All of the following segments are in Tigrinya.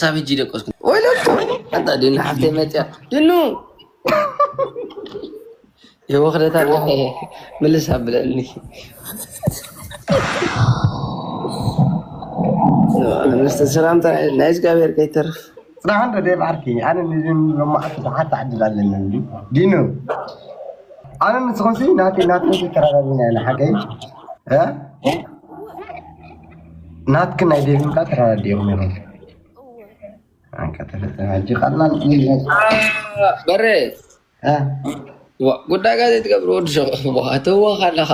ሳብ ሕጂ ደቀስኩ። ወይለኩም። ኣንታ ዲኑ ሓፍተይ መጽያ። ዲኑ። የወኽደታ ምልስ ኣብለኒ። ሰላምታ ናይ እግዚኣብሔር ከይተርፍ። ጽናሕ እንዶ ደይ ባርኪ፣ ኣነ ንዝን ሎማዓት ብዙሓት ተዓድል ኣለና እንዲ። ዲኑ። ኣነ ንስኹምሲ ናተይ፣ ናተይ ተራዳዲና ኢና ሓቀይ። እ? ናትክን ናይ ዴቪን ከኣ ተራዳዲኹም ኢኹም። ኣንቀተለተ ሕጂ ቃልና በረ። እ? ዋ፣ ጉዳይ ጋዜጥ ትገብር ወዲ ሸው። ዋ፣ ተዋኽ ኣለኻ።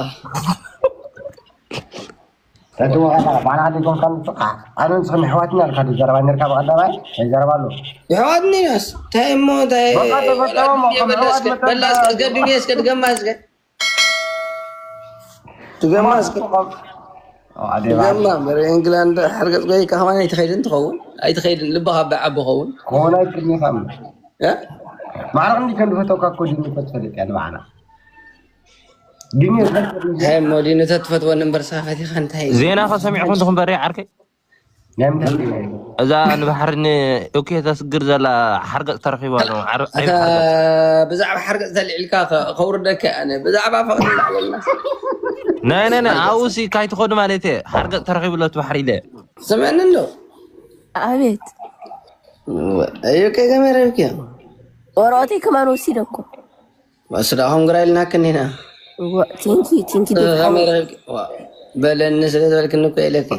ተትወቐና ባና ዲኩም ከም ጽቃ ኣነ ንስኹም ኣሕዋትና ኢልካ ዶ ዘረባ ነርካ ብቐዳማይ? ኣይዘረባ ኣሎ። ኣሕዋትኒ ናስ እንታይ እሞ እንታይ በቃ ተፈተወሞ፣ ከም በላ ኣሕዋት እስከ፣ በላ እስከ፣ መጠን እስከ፣ ድገማ እስከ። ድገማ እስከ። ኣዴባ። ድገማ፣ በረ ኢንግላንድ ሓርገጽ ጎይ ካህዋን ኣይትኸይድን ትኸውን። ኣይትኸይድን፣ ልብኻ ብዓቢ ኸውን። ክኾን ኣይክእልን ኢኻ እሞ። እ? ማዕረ ክንዲ ከም ዝፈተውካ እኮ ዲኒ እኮ ትፈልጥ እያ ንባዕላ። ዲኒ እኮ ትፈልጥ እያ። ሃይ እሞ ዲኒ ተትፈትወኒ እምበር ሳፈት ኢኻ እንታይ? ዜና ከ ሰሚዕኩም ትኹም በሬ ዓርከይ? ናይ ምንታይ ዜና እዩ? እዛ ንባሕሪ ንእኩይ ተስግር ዘላ ሓርገጽ ተረኺባ ነው። ዓር-፣ ኣታ ዓይብ ሓርገጽ። ብዛዕባ ሓርገጽ ተልዒልካ ከ-፣ ከውርደካ ኣነ። ብዛዕባ ፈቕዲ ላዕለልና። ናይ፣ ናይ፣ ናይ፣ ኣብኡ ሲ ካይትኸዱ ማለት እየ። ሓርገጽ ተረኺቡ ኣሎ እቲ ባሕሪ ኢለ። ስምዕኒ እንዶ። ኣቤት። እዩ ከገመረብኪ። ወረቐተይ ከማን ወሲደ እኮ። ወስዳ ሆም ግራ ኢልናክን ኢና። ዋ፣ ቴንኪ፣ ቴንኪ እ፣ ዴቭ። ከመይ ረኺብኪ? ዋ፣ በለኒ ስለ ዝበልክኒ እኮ ኢለኪ።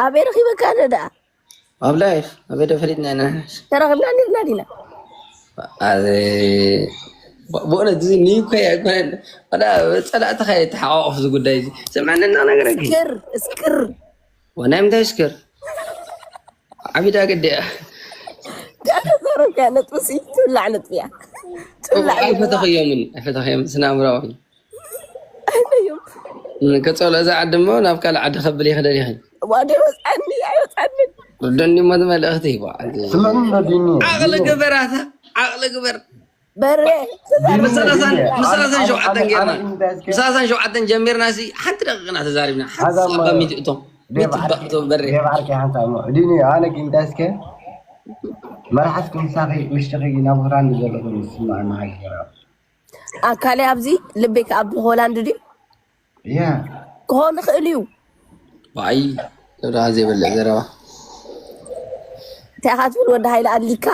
ኣበይ ረኺበካ ኣነ ደኣ? ኣብ ላይፍ፣ ኣበይ ዶ ፈሊጥና ኢና? ተረኺብና ኔርና ዲና? ኣረ፣ ብ-፣ ብእውነት እዚ ንዩ እኮ ኣይኮነን። ወላ ጸላእትኻ እየ ተሓቋቑፍ እዚ ጉዳይ እዚ። ስምዕኒ እናነገረኪ። እስክር፣ እስክር። ወናይ ምንታይ እስክር? ዓቢዳ ግዲ እያ። ተዛረብካ ነጥቢ ሲ ትብላዕ ነጥቢ እያ። ትብላዕ ነጥቢ። ኣይፈተኽዮምን፣ ኣይፈተኽዮምን፣ ስነ ኣእምሮኣዊ። ኣይነዮም። ከጸሎ እዛ ዓዲ እሞ ናብ ካልእ ዓዲ ከብል ይኽደል ይኽእል። ዋደ ወጻኒ፣ ኣይወጻኒ። ርደኒ እሞ መልእኽቲ ይህቦ። ስምዕኒ ዶ ዲኒ? ዓቕሊ ግበር ኣታ፣ ዓቕሊ ግበር። በሬ። ዲኒ፣ ምስ ሰላሳን፣ ዲኒ፣ ምስ ሰላሳን ኣነ፣ ሸውዓተን ኣነ፣ ጌርና። ኣነ፣ ኣነ፣ ምስ ሰላሳን ሸውዓተን ጀሚርና ሲ ሓንቲ ደቂቕ ኢና ተዛሪብና። ሓንቲ ኣዛ እሞ፣ ኣባ ሚእቲ እቶም። ዴቭ ሚእቲ ዓርከ፣ ባእቶ በሬ። ዴቭ ዓርከ ሓንሳብ እሞ። ዲኒ፣ ኣነ ግን እንታይ እስከ መርሓስኩም ምሳኺ ውሽጥኺ ናብ ሆላንድ ዘለኹም ዝስማዕ መዓልቲ ገይራ። ኣካለይ ኣብዚ ልበይ ከኣ ኣብ ሆላንድ ድዩ? ያ። ክኾን ይኽእል እዩ። ዋይ፣ ደብረ ዘይበልዕ ዘረባ። እንታይ ኢኻ ትብል ወዲ ሃይለ? ኣድሊካ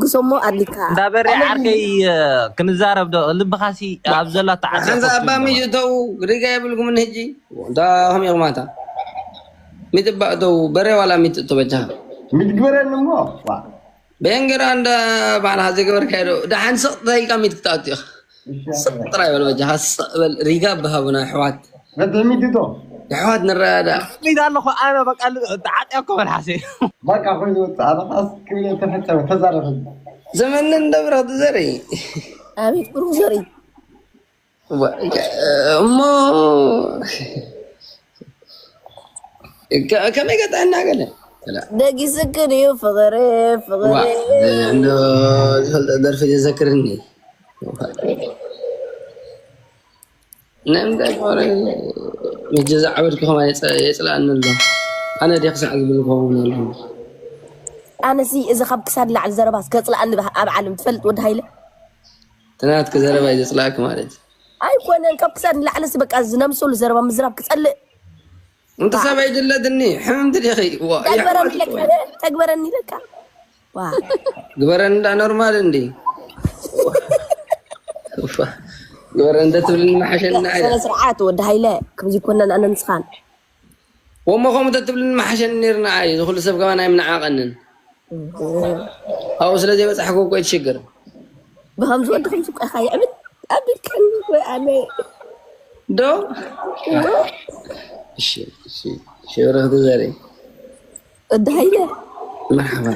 ግሶሞ ኣድሊካ። እንዳ በሬ ዓርከይ፣ ክንዛረብ ዶ? ልብኻሲ ኣብ ዘላ ተዓዘብኩ ሓንሳብ ኣባ ትብል። ሚእቲ እተው፣ ሪጋ የብልኩምን ሕጂ። እንዳ ከመይ ኢኹም ኣታ? ሚእቲ እባ እተው፣ በሬ ዋላ ሚእቲ እቶ በጃኻ። ሚእቲ ግበረኒ እሞ። ዋ። በየን ገይራ እንዳ ባዕልኻ ዘይገበርካዮ ዶ? ደሓን ስቕ ተይልካ ሚእቲ ክትኣቱ ኢኻ። ስቕ ጥራይ በል በጃኻ፣ ስቕ በል። ሪጋ ብሃቡና ኣሕዋት። በቲ ሚእቲ እቶ። ኣሕዋት ንረዳዳ። ሚእቲ ኣለኹ ኣነ በቃ ል-፣ ተዓጥያ እኮ መልሓሰ። በቃ ኮይኑ ወጣ። ኣነ ኻስ ክብል ተፈጸመ፣ ተዛረበ። ዘመንን ደብረ ትዘሪ። ኣቤት ብሩኽ ዘርኢ። ዋ፣ እሞ ከ-፣ ከመይ ገጠና ገለ? ደጊስክን እዩ ፍቕሪ፣ ፍቕሪ። ዋ፣ እንዶ ዝፈልጦ ደርፊ ዘዘክርኒ። ናይ ምንታይ ፍቕሪ? ምጀ ዝዓበድኩ ከማን የጽ-፣ የጽልኣኒ ኣሎ። ኣነ ድየ ክሳዕ ዝብል ክኸውን ኣለኒ። ኣነሲ እዚ ካብ ክሳድ ላዕሊ ዘረባስ ከጽልኣኒ ኣብ ዓለም ትፈልጥ ወዲ ሃይለ? ትናትኪ ዘረባ እዩ ዘጽልኣኪ ማለት እዩ። ኣይኮነን፣ ካብ ክሳድ ንላዕለሲ በቃ ዝነምሰሉ ዘረባ ምዝራብ ክጸልእ። እንተ ሰበይ ድለትኒ፣ ሕምምቲ ዲኺ? ዋ፣ ተግበረኒ ይሓዋት ኢለካ፣ እኮ። ተግበረኒ ኢለካ። ዋ። ግበረኒ እንዳ ኖርማል እንዲ። ዋ። ግበረኒ እንደ ትብልኒ መሓሸኒ ንዓይ። ስነ ስርዓት ወዲ ሃይለ፣ ከምዚ ኮነን ኣነ ንስኻን። ወሞ ከምኡ ተትብልኒ መሓሸኒ ነይሩ ንዓይ። እዚ ኩሉ ሰብ ከማን ኣይምንዓቐንን። እህ። ኣብኡ ስለ ዘይበጻሕኩ እኮ እዩ እቲ ሽግር። ብኸምዚ ወዲ ከምዚ እኮ ኢኻ የዕብድ ኣቢልካኒ ወይ ኣነ። ዶ? እዎ። እሺ፣ እሺ፣ እሺ፣ ብርኽቲ ዘርኢ። ወዲ ሃይለ። መርሓባ።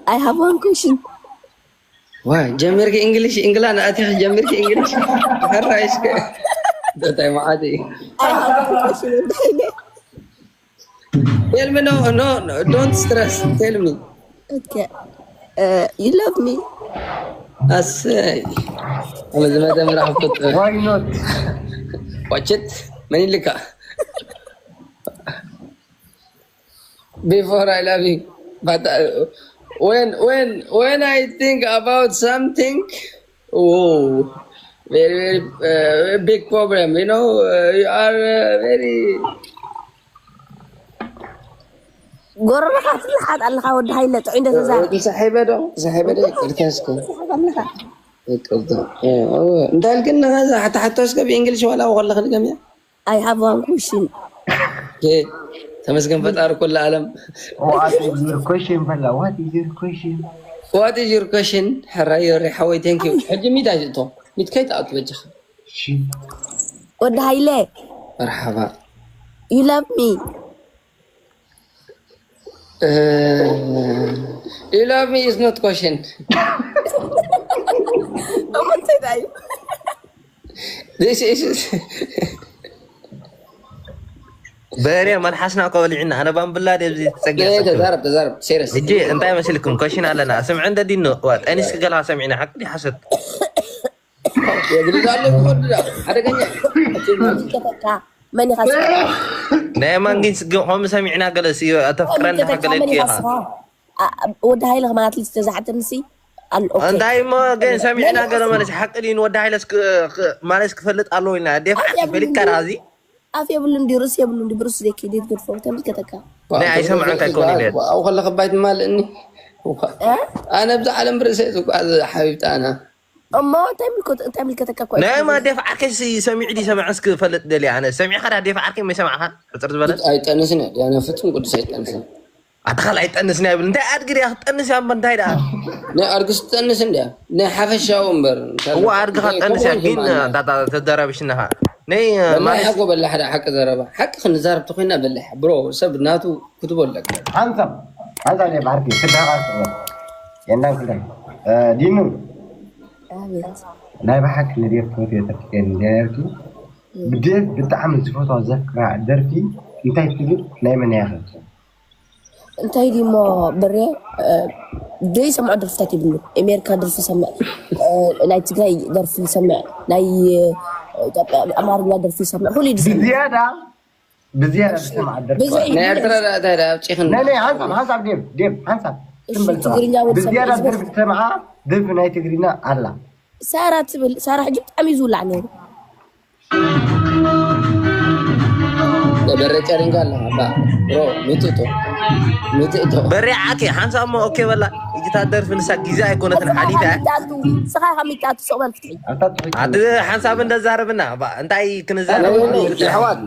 I have one question። ዋይ፣ ጀሚርኪ እንግሊሽ፣ እንግላንድ ኣቲኺ ጀሚርኪ እንግሊሽ? ሕራይ እስከ። እንታይ መዓት እዩ? I have one question ወዲ ሃይለ። Tell me, no, no, no, don't stress. Tell me. Okay. Uh, you love me? ኣሰይ። ኣነ ዝመተ ምራኽ ፍጡር። Why not? Watch it. መን ይልካ? Before I love you. But uh, when when when I think about something, oh, very very uh, big problem. You know, uh, you are uh, very. ጎረረኻ ትልሓጥ ኣለኻ ወዲ ሃይለ ጥዑይ እንደ ተዛረብ ተሳሒበ ዶ ተሳሒበ ዶ ይቅርታ እስከ ኣለኻ። ይቅርታ። እንታይ ግን ነዛ ሓታ ሓቶ እስከ ብእንግሊሽ ዋላ ከለኽ ድገምያ። I have one question. ተመስገን ፈጣሪ ኩሉ ዓለም። What is your question ፈላ? What is your question? What is your question? ሕራይ ዮሪ ሓወይ thank you። ሕጂ ሚት ኣይትእቶ። ሚት ከይትኣቱ በጃኻ። እሺ ወዲ ሃይለ መርሓባ። You love me? Uh, you love me is not question. እሞ እንታይ ደኣ እዩ? This is በሬ መልሓስና እኮ በሊዕና ኣነ ባምብላ ደብዚ ተፀጊዐ ተዛረብ ተዛረብ serious. ሕጂ እንታይ መሲልኩም ኮሽን ኣለና ስምዒ እንደ ዲኖ ዋ ጠኒስ ክገላ ሰሚዕና ሓቂ ድዩ ሓሰት የግድድ ኣሎ ዝወድዳ ሓደገኛ ከተካ መን ኢኻ ስኻ? ናይ ማንጊን ስግም ከምኡ ሰሚዕና ገለ ስዮ ኣተፍቅረን ከተካ ገለ መን ኢኻ ኢኻ ስኻ? አ- አ- ወዲ ሃይለ ከማት ልጅ ተዛሕትንሲ ኣሎ okay. እንታይ እሞ ግን ሰሚዕና ገለ ማለት ሓቂ ድዩ ንወዲ ሃይለስ ክ- ክ- ማለት ክፈልጥ ኣለዎ ኢልና ዴፍ ዓቂ ፈሊጥካ ዳዚ ኣፍ የብሉን ድዩ ርእሲ የብሉን ድዩ ብርእሱ ዘይከይድ የትገድፎ ተምልከተካ ናይ ኣይሰምዐን እንታይ ከውን ኢለ ኣብኡ ከለኺ ባይ ትማልእኒ። ኣነ ኣብዚ ዓለም ብርእሰይ ዝጓዓዝ ሓቢብቲ ኣና እሞ እንታይ ምልከት- እንታይ ምልከተካ እኮ ናይ ማ ዴፍ ዓርከይ ሲ- ሰሚዑ ድዩ ሰምዐስ ክፈልጥ ደልየ ኣነ ሰሚዕካ ዳ ዴፍ ዓርከይ መይሰማዕካ ሕፅር ዝበለ ኣይጠንስን እያ ዲያና ፍጹም ቅዱስ ኣይጠንስን። ኣታ ካልኣይ ጠንስ ናይ ብል እንታይ ኣድጊ ድያ ክትጠንስ እያ እምበር እንታይ ደኣ ናይ ኣርግስ ትጠንስ እንድያ ናይ ሓፈሻዊ እምበር እዋ ኣድግኻ ትጠንስ እያ ግን እንዳታ ተደራብሽናኻ ነይ በላሕ ማለት ሓቆ በላሕ ዳ ሓቂ ዘረባ ሓቂ ክንዛረብ ተኮይና በላሕ ብሮ ሰብ ናቱ ክትቦለቅ ሓንሳብ ሓንሳብ ናይ ባርኪ ክዳኻ ስለ የንዳን ክዳይ ዲኑ ኣቤት ናይ ብሓቂ ንዴፍ ትፈትዮ ተፍቅር እንዴርኪ ብዴፍ ብጣዕሚ ዝፈትዋ ዘፍቅራ ደርፊ እንታይ ትብል ናይ መን እያ ከ እንታይ ድሞ ብሬ ዘይሰምዖ ደርፍታት ይብሉ ኣሜሪካ ደርፊ ይሰምዕ ናይ ትግራይ ደርፊ ይሰምዕ ናይ ኢትዮጵያ ኣማርኛ ደርፊ ይሰምዕ ኩሉ እዩ ዝሰምዕ ብዝያዳ ብዝያዳ ዝሰምዓ ደርፊ ብዙሕ እዩ ናይ ኤርትራ ዳ እንታይ ዳ ኣብጪኽን ናይ ናይ ሓንሳብ ሓንሳብ ዴብ ዴብ ሓንሳብ እሺ ትግርኛ ወዲ ሰብ ብዝያዳ ህዝቢ ደርፊ ዝሰምዓ ደርፊ ናይ ትግርኛ ኣላ ሳራ ትብል ሳራ ሕጂ ብጣዕሚ እዩ ዝውላዕ ነይሩ በረ ጨሪንካ ኣለኻ ባ ብሮ ምጥጦ ምጥጦ በሬ ዓኪ ሓንሳብ እሞ ኦኬ በላ እጅታ ደርፊ ንሳ ግዜ ኣይኮነትን ሓሊታ ስኻ ኢኻ ሚጣቱ ሶቕ በል ፍትሒ ኣብታ ትሕቲ ኣቲ ሓንሳብ እንደዛረብና ባ እንታይ ክንዛረብ ኣሕዋት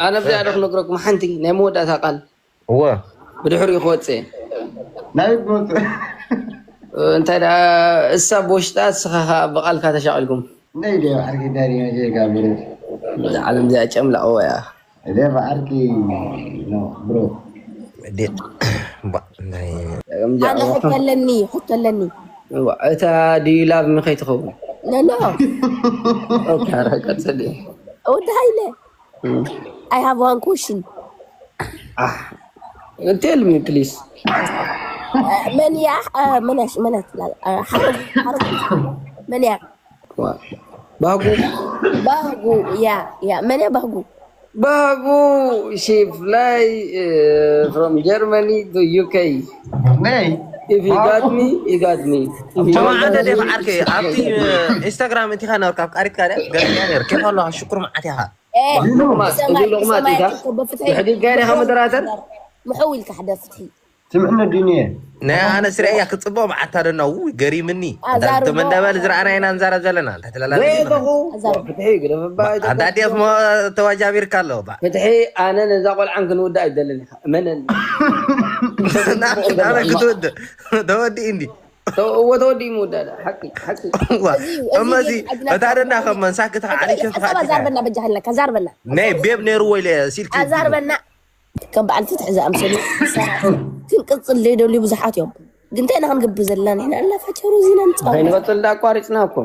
ኣነ ብዚኣ ዶ ክነግረኩም ሓንቲ ናይ መወዳእታ ቃል እወ ብድሕሪኡ ክወፅእ ናይ ጎት እንታይ ደኣ እሳ ብውሽጣ እስኻ ብቓልካ ተሻቒልኩም ናይ ደ ዓርኪ ዳሪ ዜጋ ብሩ ዓለም እዚኣ ጨምላቕ ወያ ደ ዓርኪ ብሩ ዴት ባ እንታይ ኣነ ሕቶ ኣለኒ ሕቶ ኣለኒ እታ ድዩ ላቭ ሚ ከይትኸውን ነኖ ኦኬ ኧረ ቀጽል ወዲ ሃይለ I have one question tell me please መን እያ መን እያ መን እያ ትላል ሓረጉ ሓረጉ መን እያ ባህጉ ባህጉ ያ ያ መን እያ ባህጉ ባህጉ she fly uh, from Germany to UK ናይ if you got me you got me if you ሸማዓተ don't ዴፍ ዓርከይ ኣብቲ ኢንስታግራም እቲኻ ነበርካ ኣብ ቃሪትካ ደ ገርያ ነር ኬፍ ኣለኻ ሽኩር መዓት ኢኻ ሉቕማት እዚ ሉቕማት ኢኻ ብሕጊ ጋር ኢኻ መደራተር ምሕው ኢልካ ሕደር ፍትሒ ስምዕነ ዲንየ ናይ ኣነ ስርያ ክፅብቕ መዓታ ደና ው ገሪምኒ ኣዛርቦ። ተመንዳባል ዝረኣና ኢና ንዛረብ ዘለና እንታይ ትላላ ዘይተኹ ፍትሒ ግደፍባ ኣዳዲፍ ሞ ተዋጃቢርካ ኣለዎ ባ ፍትሒ ኣነ ነዛ ቆልዓን ክንውዳእ ኣይደልን ኢኻ እመነኒ ናበይ ክትወድእ ተወዲእ እንዲ እዎ ተወዲኡ ምውዳእ ሓቂ ሓቂ እዋ፣ እዚ እዩ፣ እዚ እመዚ እዩ፣ ኣጅናታ እታ ደና እዩ። ከም መንሳክ ተዓሊፈ ሓሳብ ኣዛርበና በጃ ሃልና ከዛርበና ናይ ቤብ ነይርዎ ኢለ ሲልኪ ኣዛርበና ከም በዓል ፍትሒ ዝኣምሰሉ ክንቅፅል ዘይደልዩ ብዙሓት እዮም ግን እንታይ ኢና ክንገብር ዘለና ንሕና እናፋቸሩ እዚና ንፃወት ከይንቐፅል ዳ ኣቋሪፅና እኮ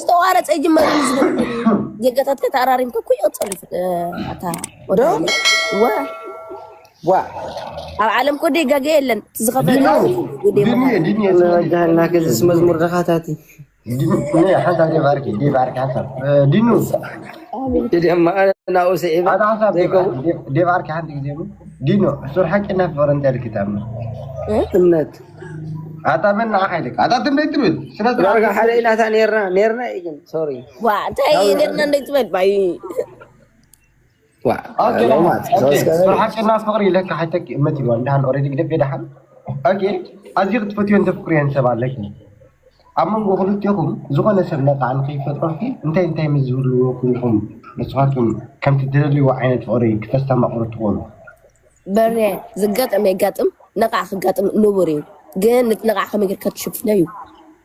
ዝተቋረፀ ይጅመር እዩ ዝብል ጌጋታት ከተኣራሪምካ እኮ ይቕፅል እዩ። ኣታ ወደ ወ ዋ ኣብ ዓለም እኮ ደጋገ የለን እቲ ዝኸፈለ ጉዴ ዲንየ ዲንየ ወጃህልና ክዝስ መዝሙር ደኻታቲ ሓንሳብ ዴብ ዓርኪ ዴብ ዓርኪ ሓንሳብ ዲኑ ድማ ናብኡ ስዒባ ሓደ ሓንሳብ ዘይከውን ዴብ ዓርኪ ሓንቲ ግዜ ዲኖ፣ እሱር ሓቂ እና ፍቕሪ እንታይ ኢልኪ ትኣምን? እምነት ኣታ መን ንዓኻ ኢልካ? ኣታ ትንበይ ትብል። ስነ ስርዓት። ዳርጋ ሓደ ኢናታ ኔርና ኔርና እዩ ግን ሶሪ ዋ እንታይ ኔርና እንደ ትበል ባይ ዋ ኦኬ፣ ሎማት ኦኬ። እሱር ሓቂ እና ፍቕሪ ኢለካ ሓይተኪ እመት ይዋ። እንዳሃን ኦልሬዲ ግደፍ የዳሓን። ኦኬ፣ ኣዚ ክትፈትዮ እንተ ፍቅርዮ ሰብ ኣለኪ። ኣብ መንጎ ክልቴኹም ዝኾነ ሰብ ነቃዕ ንኸይፈጥረልኪ እንታይ እንታይ ምስ ዝህልወኩም ኢኹም ንስኻትኩም ከምቲ ትደልይዎ ዓይነት ፍቕሪ ክተስተማቕሩ ትኽእሉ? በሬ ዝጋጠም የጋጥም ነቃዕ ክጋጥም ንቡር እዩ ግን ነቲ ነቃዕ ከመይ ጌርካ ትሽፍኖ እዩ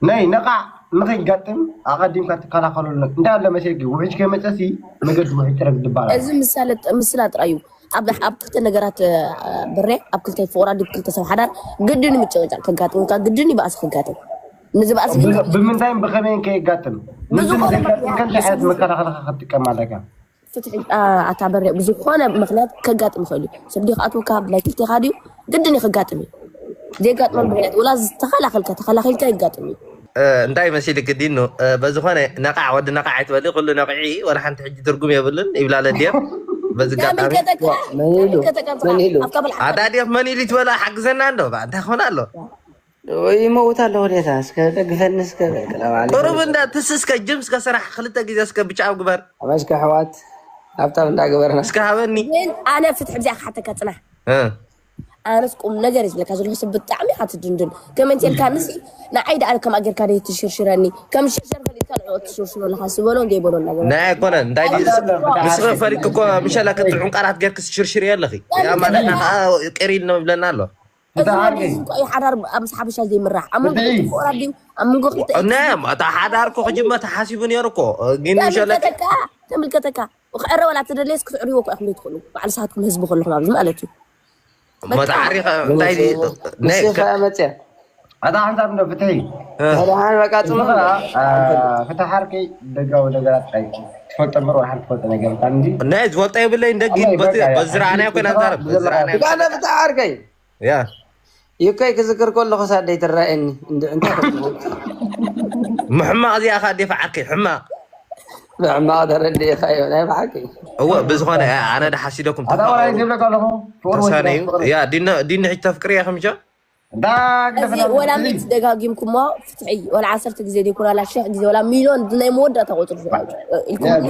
ናይ ነቃዕ ንኸይጋጥም ኣቐዲምካ ትከላኸለሉ እንታይ ኣሎ መሲልኪ? ውሕጅ ከይመፀሲ መገዲ ውሕጅ ጥረግ ትበሃል። እዚ ምሳለ ምስላ ጥራይ እዩ ኣብ ኣብ ክልተ ነገራት እ፣ ብሬ ኣብ ክልተ ፍቑራት ድብ ክልተ ሰብ ሓዳር ግድን ምጭቕጫቕ ከጋጥምካ ግድን ይበኣስ ክጋጥም ንዚ በኣስ ግን ብ- ብምንታይን ብኸመይን ከየጋጥም? ንዚ ብዝኾነ ንኸይጋጥም ከንታይ ዓይነት መከላኸልካ ክትጥቀም ኣለካ? ፍትሒ ኣ- ኣታ በሬ ብዝኾነ ምክንያት ከጋጥም ይኽእል እዩ ሰብ ዲዩ ክኣትወካ ናይ ክልቴኻ ድዩ ግድን እዩ ከጋጥም እዩ ዘየጋጥመሉ ምክንያት ወላ ዝተኸላኸልካ ተኸላኺልካ ይጋጥም እዩ እ፣ እንታይ መሲልክ ዲኑ? እ፣ በዝኾነ ነቃዕ ወዲ ነቃዕ ኣይትበሊ፣ ኩሉ ነቂዒ ወላ ሓንቲ ሕጂ ትርጉም የብሉን ይብላ ለድየም። በዚ ኣጋጣሚ ያምልከተካ መን ኢሉ? ያምልከተካ መን ኢሉ? ኣብ ካበል ኣታ ድየፍ መን ኢሉ ይትበላ ሓግዘና እንዶ፣ ባ እንታይ ክኾን ኣሎ? ይመውት ኣለኹ ዴታ እስከ ደግፈኒ እስከ በል ቅረብ ኣለ ቁሩብ እንዳ ትስ እስከ ጅም እስከ ስራሕ ክልተ ግዜ እስከ ብቻ ኣብ ግበር ኣመስከ ኣሕዋት ሃብታም እንዳገበርና እስከ ሃበኒ። ግን ኣነ ፍትሒ ብዚኣ ክሓተካ ፅናሕ እ፣ ኣነስ ቁም ነገር እዩ ዝብለካ ዘለኹ ሰብ ብጣዕሚ ኢኻ ትድንድን ከመንቴልካ ንስ ንዓይ ደኣ ከም ኣገርካ ደ ትሽርሽረኒ ከም ሽርሸር ፈሊጥካ ንዕኦ ትሽርሽሮ ኣለኻ ዝበሎ ዘይበሎ እናገበረ ናይ ኣይኮነን እንታይ ድዩ? ንስኸ ፈሪክ እኮ ምሸላ ክትጥዑም ቃላት ገርክ ትሽርሽር ኣለኺ። ያ ማለት ከዓ ቅሪል ነው ይብለና ኣሎ። እዚ ወዲ እዚ እንኳ እዩ ሓዳር ኣብ ምስ ሓበሻ ዘይምራሕ ኣብ መንጎ ክልተ ፍቑራት ድዩ ኣብ መንጎ ክልተ ናይ ኣታ ሓዳር እኮ ክጅመር ተሓሲቡ ነይሩ እኮ። ግን ምሸለ ተምልከተካ ተምልከተካ ክዕረ ወላ ተደለየስ ክትዕርይዎ እኮ ኢኹም ዘይትኽእሉ ባዕሉ ሰዓትኩም ህዝቢ ከለኹም ኣብዚ ማለት እዩ መታዓሪ እንታይ ናይ ንስኻ መፅያ ኣታ ሓንሳብ እንዶ ፍትሒ ሓደ ሓን በቃ ፅሙ ፍትሓ ሓርቂ ደጋዊ ነገራት ይ ትፈልጦ እምበር ወሓር ትፈልጦ ነገር እንታ እንዲ ናይ ዝፈልጦ የብለይ እንደ ግን በዚ ረኣናዮ ኮይና ንዛረብ በዚ ረኣናዮ ብቃለ ብታ ዓርከይ ያ ይኮይ ክዝክር ከለኹ ሳደይ ትረኣየኒ እንዲ እንታይ ምሕማቕ እዚኣ ኻ ዴፍ ዓርከይ ሕማቕ ብሕማቕ ተረድእኻዮ ናይ ብሓቂ እወ ብዝኾነ ኣነ ዳ ሓሲደኩም ኣታ ወላይ ዝብለካ ኣለኹ ፍቕሪ ተሳነ ወይስ እዩ ፍቕሪ? ያ ዲነ ዲነ ሕጂ ተፍቅሪ እያ ከምሻ እዚ ወላ ሚት ደጋጊምኩሞ ፍትሒ ወላ ዓሰርተ ግዜ ዘይኮነ ወላ ሽሕ ግዜ ወላ ሚሊዮን ናይ መወዳእታ ቁፅሪ ኢልኩም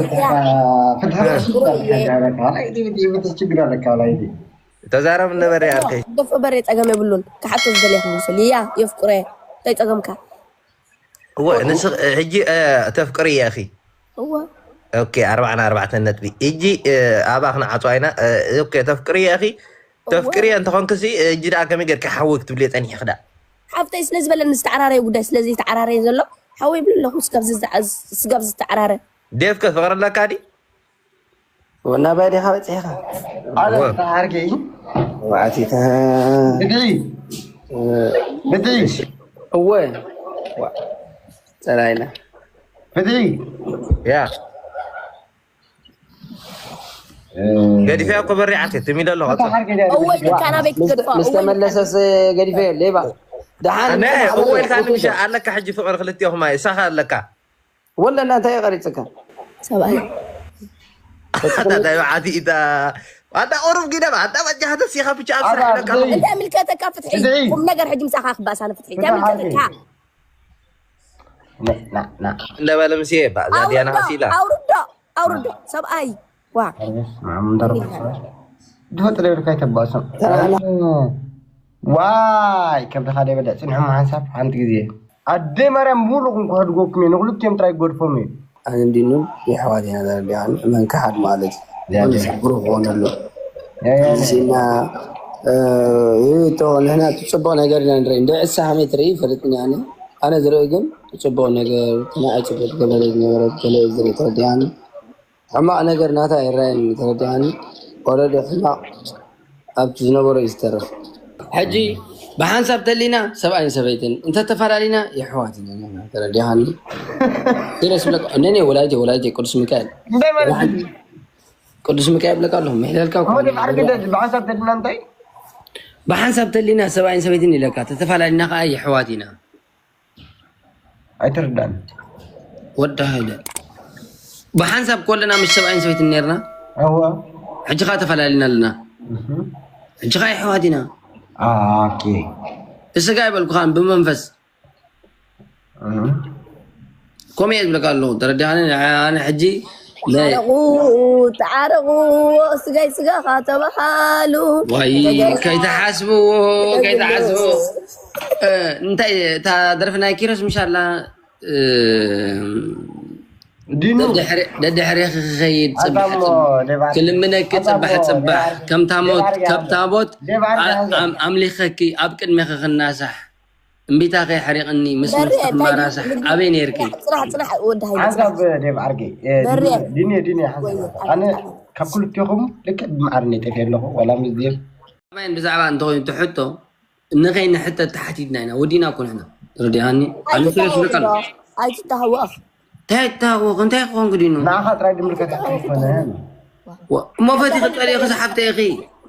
ፍትሒ ቁፅሪ ኣለካ ናይ ዲቪዲ ችግር ኣለካ ናይ ዲ ተዛረብ ነበረ ያልከይ ደፎ በሬ ፀገም የብሉን ክሓቶ ዝደለየ ክምልሰሉ እያ የፍቅሮ እንታይ ፀገምካ እወ ንስ ሕጂ ተፍቅሪ እያ እኺ እወ ኦኬ ኣርባዕና ኣርባዕተ ነጥቢ እጂ ኣባ ክንዓፅዋ ኢና ኦኬ ተፍቅሪ እያ እኺ ተፍቅሪ እያ እንተኾንክሲ እጂ ደኣ ከመይ ጌርካ ሓወይ ክትብልዮ ፀኒሕኺ ደኣ ሓፍተይ ስለ ዝበለኒ ዝተዓራረየ ጉዳይ ስለ ዘይተዓራረየ ዘሎ ሓወይ ይብል ኣለኹ ስጋብ ዝተዓራረ ዴፍከ ፍቕሪ ኣለካ ዲ ወናባይ ዲኻ በፂሕኻ ኣረ ተዓርገይ ዋዕቲታ ብድዒ ብድዒ እወ ዋ፣ ፀላይና ብድዒ ያ ገዲፈያ እኮ በሪ ዓርከይ ትም ኢለ ኣለኹ እወ ኢልካ ናበይ ክትገድፋ ምስ ተመለሰስ ገዲፈ ሌባ ደሓን እወ ኢልካ ንምሻ ኣለካ ሕጂ ፍቕሪ ክልቲኦኹም እሳኻ ኣለካ ወለና እንታይ ቀሪፅካ ሰብኣይ ኣታ ዳይ ዓቲ ኢታ ኣታ ቁሩብ ጊዳ ኣታ በጃ ሃተ ሲኻ ብቻ ኣብ ስራሕ ኣለካ እንታይ ምልከተካ ፍትሒ ፍትሒ። ቁም ነገር ሕጂ ምሳኻ ክባእሳነ ፍትሒ እንታይ ምልከተካ ና ና እንደበለ ምስ እየ ባ እዛ ዲያና ኣውርዶ ሲላ ኣውርዶ ኣውርዶ ሰብኣይ ዋ ዝፈጥ ለብልካ ይተባእሶም ዋይ ከብድኻ ደይበለ ፅንሑ ሓንሳብ ሓንቲ ግዜ ኣደይ ማርያም ሙሉኹም ክሕድጎኩም እየ ንክልቲኦም ጥራይ ክገድፎም እየ ኣነ እንዲኑን የሕዋት ኢና ተረዲኣን እመን ክሓድ ማለት እዩ ብሩክ ክኾነሉ እዚና ንሕና እቲ ፅቡቅ ነገር ኢና ንርኢ እንደ ዕሳ ከመይ ትርኢ ይፈልጥኒ ኣነ ኣነ ዝርኢ ግን ፅቡቅ ነገር ናኣይ ፅቡቅ ገበረ ዝነበረ ገለ ዝርኢ ተረዲኣኒ ሕማቕ ነገር ናታ ይረኣየኒ ተረዲኣኒ ኦረዲ ሕማቕ ኣብቲ ዝነበሮ እዩ ዝተርፍ ሕጂ ብሓንሳብ ተሊና ሰብኣይን ሰበይትን እንተተፈላለና የሕዋት ኢና ተረዲኻኒ ሲረስ ብለካ እነኔ ወላይቴ ወላይቴ ቅዱስ ሚካኤል ቅዱስ ሚካኤል ብለካ ኣለኹ ምሕለልካ ብሓንሳብ ተሊና እንታይ ብሓንሳብ ተሊና ሰብኣይን ሰበይትን ኢለካ ተተፈላለና ከዓ የሕዋት ኢና ኣይትርዳን ወዲ ሃይለ ብሓንሳብ ኮለና ምስ ሰብኣይን ሰበይትን ነርና እወ ሕጂ ከዓ ተፈላለና ኣለና እህ። ሕጂ ኸዓ ኣሕዋት ኢና። ኦኬ። እስጋ ይበልኩኻን ብመንፈስ። ከምኡ እየ ዝብለካ ኣለኹ። ተረዲኻኒ? ኣነ ሕጂ ናይ ተዓረቑ፣ ተዓረቑ፣ ስጋይ ስጋኻ ተባሃሉ። ዋይ፣ ከይተሓስብዎ፣ ከይተሓስብዎ። እ፣ እንታይ እታ ደርፊ ናይ ኪሮስ ምሻላ፣ እ፣ ዲኑ። ደድሕሪ-፣ ደድሕሬኺ ክኸይድ፣ ጽባሕ ኣዛሞ ጽባሕ። ሌባ። ክልምነኪ፣ ኣዛሞ ጽባሕ ጽባሕ። ሌባ። ከም ታሞት፣ ሌባ። ከም ታቦት ሌባ። ኣ-፣ ኣም-፣ ኣምሊኸኪ፣ ኣብ ቅድሜኺ ክናሳሕ። እምቢታ ከይሓሪቕኒ፣ ምስ በሬ፣ መስተኺ እንታይ ማራሳሕ። ግን ኣበይ ነይርኪ? ጽናሕ፣ ጽናሕ፣ ወዲ ሃይለ፣ ሓንሳብ ጽናሕ። ዴቭ ዓርከይ፣ እ፣ በሬ። ዲኒ፣ ዲኒ፣ ሓንሳብ። ወይ፣ ኣነ ኣብ-፣ ካብ ክልቴኹም ልክዕ ብማዕረ እየ ጠፊኤ ኣለኹ፣ ዋላ ምስ ዴቭ። ኣባይን ብዛዕባ እንተኾይኑ እቲ ሕቶ፣ ንኸይንሕተት ተሓቲትና ኢና፣ ወዲና እኮ ንሕና። ተረዲኣኒ? ኣነ ስለ ኣይትታወቕ ዝብለካ ኣሎ። ዶ? ኣይትታወቕ። እንታይ ይታወቕ? እንታይ ክኾን ግዲኑ? ንዓኻ ጥራይ ዝምልከት ኣይኮነን። ወ-፣ እሞ ፈቲኺ ጸሊእኺ ዝሓፍተይ ኢኺ።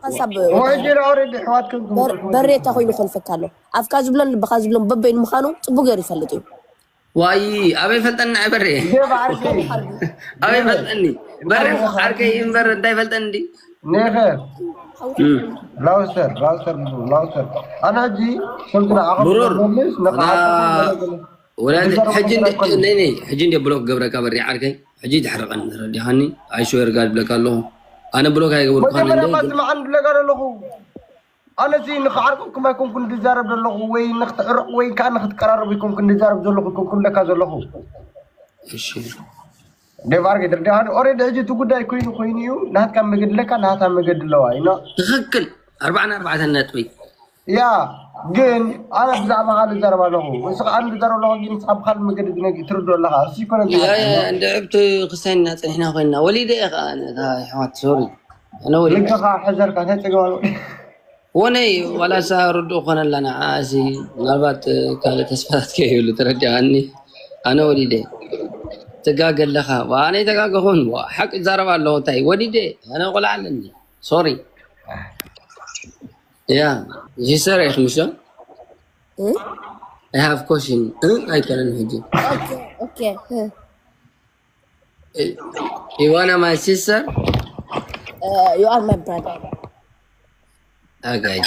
ሓንሳብ እሞ ሕጂ ኦልሬዲ ኣሕዋት ከም በር-፣ በሬ እንታይ ኮይኑ ከልፈካ ኣሎ? ኣፍካ ዝብሎን ልብኻ ዝብሎን በበይኑ ምዃኑ ጽቡቕ ገይሩ ይፈልጥ እዩ። ዋይ፣ ኣበይ ፈልጠኒ ንዓይ በሬ? ዴቭ ዓርከይ። ኣበይ ፈልጠኒ? በሬ ዓርከይ እምበር እንታይ ፈልጠኒ እንዲ? ኔኸ። እም። ላውስተር፣ ላውስተር፣ ላውስተር። ኣነ ሕጂ ከምቲ ንዓኹም ብሩር። ዝመልስ ንቕሓት ና-፣ ወላ ብዛዕባ ሕጂ እንደ-፣ ጉዳይ ኮነ። ነይ፣ ነይ፣ ሕጂ እንደ ብሎክ ገብረካ በሬ ዓርከይ። ሕጂ ተሕርቐኒ፣ ተረዲኻኒ? ኣይ ስዌር ጋድ ብለካ ኣለኹ። ኣነ ብሎክ ኣይገበርኩኻን መጀመርያ እንደ እኳ ግን ስምዓኒ ዝብለካ ዘለኹ። ኣነሲ ንኽዓርቀኩም ኣይኮንኩን ዝዛረብ ዘለኹ፣ ወይ ንኽትዕረቑ ወይ ከዓ ንኽትቀራረቡ ኣይኮንኩን ዝዛረብ ዘለኹ፣ ኣይኮንኩን ዝብለካ ዘለኹ። እሺ። ዴቭ ዓርከይ፣ ተረዲኻኒ? ኦሬዲ ሕጂ እቲ ጉዳይ ኮይኑ ኮይኑ እዩ። ናትካ መገዲ ኣለካ፣ ናታ መገዲ ኣለዋ። ይኖ? ትኽክል። ኣርባዓን ኣርባዕተን ነጥቢ። ያ፣ ግን ኣነ ብዛዕባኻ ዝዛረብ ኣለኹ። ንስኻ ኣነ ዝዛረብ ኣለኹ፣ ግን ንስኻ ብኻልእ መገዲ ትነግ-፣ ትርድኦ ኣለኻ። እሱ ይኮነ ያ፣ ያ፣ ዝሓስብ። እንድዒ ኣብቲ ክስታይ ኢና ጸኒሕና ኮይንና። ወሊደ እየ ኸዓ፣ ነታ ኣሕዋት፣ ሶሪ። ኣነ ወሊደ። ልክኻ ሕዘልካ፣ እንታይ ጸገም ኣለዎ? ወነይ፣ ዋላ እሳ ርዱእ ኮነላ ንዓኣ፣ እሲ ምናልባት ካልእ ተስፋታት ከይህሉ፣ ተረዲኣኒ። ኣነ ወሊደ። ትጋገ ኣለኻ። ዋ፣ ኣነ ኣይተጋገኹን። ዋ፣ ሓቂ ይዛረብ ኣለኹ። እንታይ? ወሊደ። ኣነ ቆልዓ ኣለኒ። ሶሪ። ያ፣ ሲስተር ኢኺ ምሽ ዶ? እ? I have question። እ? ኣይኮነን ሕጂ። ኦኬ፣ ኦኬ። እ። You wanna my sister? Uh, you are my brother. Okay.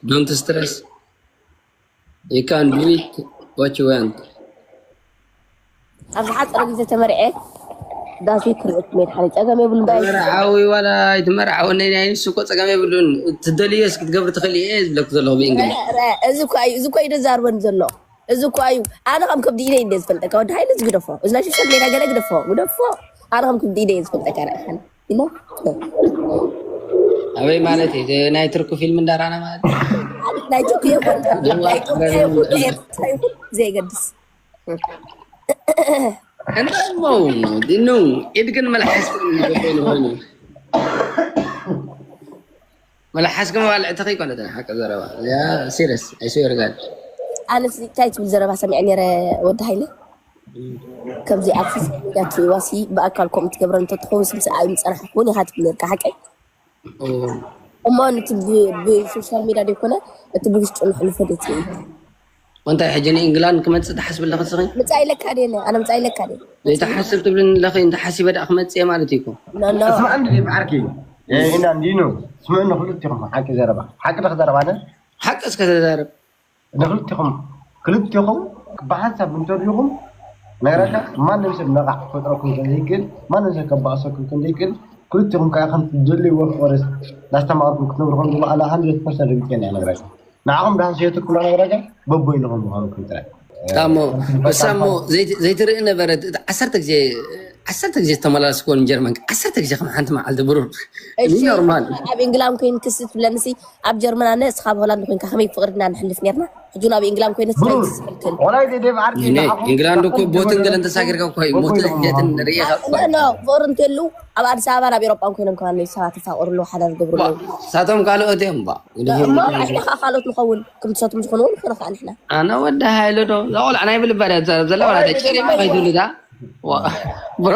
Don't stress. You can do it what you want. ኣብ ዝሓፀረ ግዜ ተመርዐ ዳስ ክርእ መድሓኒ ጸገም የብሉን። ባይ ተመርዓዊ ዋላ ኣይትመርዓዊ፣ ናይ፣ ናይ ንሱ እኮ ጸገም የብሉን። ትደልዮ እስኪ ክትገብሪ ትኽእሊ እየ ዝብለኩ ዘለኹ ብእንግሊዝ። ረ-፣ ረ-፣ እዚ እኮ እዩ፣ እዚ እኮ እዩ ደዛርበን ዘሎ። እዚ እኮ እዩ። ኣነ ከም ከብዲ ኢደ እንደ ዝፈልጠካ ወዲ ሃይለ ዝግደፎ። እዚ ናይ ሶሻል ሜድያ ገለ ግደፎ፣ ግደፎ። ኣነ ከም ከብዲ ኢደ እየ ዝፈልጠካ ርኣኻን። ኢለ። ኣበይ ማለት እዩ? ናይ ቱርኪ ፊልም እንዳራና ማለት እዩ? ናይ ቱርኪ ይኹን፣ ናይ ኢትዮጵያ ይኹን፣ ናይ ኤርትራ ይኹን፣ ዘይገድስ። እንታይ እሞ፣ ዲኑ፣ ኢድ ግን መልሓስ ኮይኑ ኮይኑ። መልሓስኩም ባልዕቲ ከይኮነት ሓቂ ዘረባ። ያ፣ ሲሪየስ፣ I swear God። ኣነስ እንታይ ትብል ዘረባ ሰሚዐ ነይረ ወዲ ሃይለ? ከምዚ ኣብ ሶሻል ሚድያ ትርእይዋሲ ብኣካል ከምኡ ትገብረ እንተትኸውን ስልሲ ኣይምጸናሕኩን ኢኻ ትብል ነርካ፣ ሓቀይ? ኦ። እሞ ነቲ ብ-፣ ብሶሻል ሚድያ ዘይኮነ እቲ ብውሽጡ ንሕልፎ ደትርኢ። እንታይ ሕጂ ንኢንግላንድ ክመጽእ ትሓስቢ ኣለኺ ንስኺ? ምጻእ ኢለካ ድየ? ኣነ ምጻእ ኢለካ ድየ? ዘይትሓስብ ትብልኒ ኣለኺ፣ እንተ ሓሲበ ደኣ ክመጽእ እየ ማለት እዩ እኮ። ኖ፣ ኖ። እስማዕ እንዲ ዓርኪ፣ እ፣ ኢና እንዲኑ፣ ስምዑ ንኽልቲኹም ሓቂ ዘረባ። ሓቂ ዶ ክዛረብ ኣነ? ሓቂ እስከ ተዛረብ። ንኽልቲኹም፣ ክልቲኹም ብሓንሳብ እንተድዩኹም፣ ነግረካ፣ ማንም ሰብ ነቓዕ ክፈጥረኩም ከም ዘይክእል፣ ማንም ሰብ ከባእሰኩም ከም ዘይክእል፣ ክልቲኹም ከኣ ከም ትደልይዎ ፍቕሪ እናስተማቕርኩም ክትነብሩ ከም ዘለኹም ኣነ ሃንድረድ ፐርሰንት ርግጸኛ እየ ነግረካ። ንዓኹም ደሓን ሰይትኩም ነግረካ፣ በቦይንኹም ምዃንኩም ጥራይ። እሞ፣ እሳ እሞ፣ ዘይት-፣ ዘይትርኢ ነበረት፣ ዓሰርተ ግዜ፣ ዓሰርተ ግዜ ዝተመላለስክዎ ንጀርመን፣ ዓሰርተ ግዜ ከም ሓንቲ መዓልቲ ብሩር። እሺ፣ ኖርማል። ኣብ ኢንግላንድ ኮይንክስ ትብለንሲ፣ ኣብ ጀርመን ኣነ እስኻ ኣብ ሆላንድ ኮይንካ ከመይ ፍቕርና ንሕልፍ ኔርና? ሕጂ ናብ ኢንግላንድ ኮይነ ብሩር። ስለ ዝፈልክን። ወላይ ደደብ ዓርኪ እኔ ንዓኹም ኢንግላንድ እኮ ንዓኹም ቦትን ገለን ተሳጊርካ እኮ እዩ። ሞት ኖ፣ ኖ። ለየትን ርእኻ እኮ ኖ፣ እዩ። ኖ፣ ፍቕሪ እንተሉ ኣብ ኣዲስ ኣበባ ናብ ኤውሮጳ ኮይኖም ከማን ሰባት ይፋቐሩ ኣለዉ፣ ሓዳር ይገብሩ ኣለዉ። ሳቶም ካልኦት እዮም ባ። እሞ ንሕና ኸዓ ካልኦት ንኸውን፣ ከምቲ ሳቶም ዝኾኑ እውን ንኾነ ኸዓ ንሕና። ኣነ ወዲ ሃይለ ዶ? እዛ ቆልዓ ናይ ብልባ ድያ ትዛረብ ዘላ? ወላ ወላይ ተጨሊማ ደደብ ከይትብሉ እዛ? ዋ-፣ ብሮ።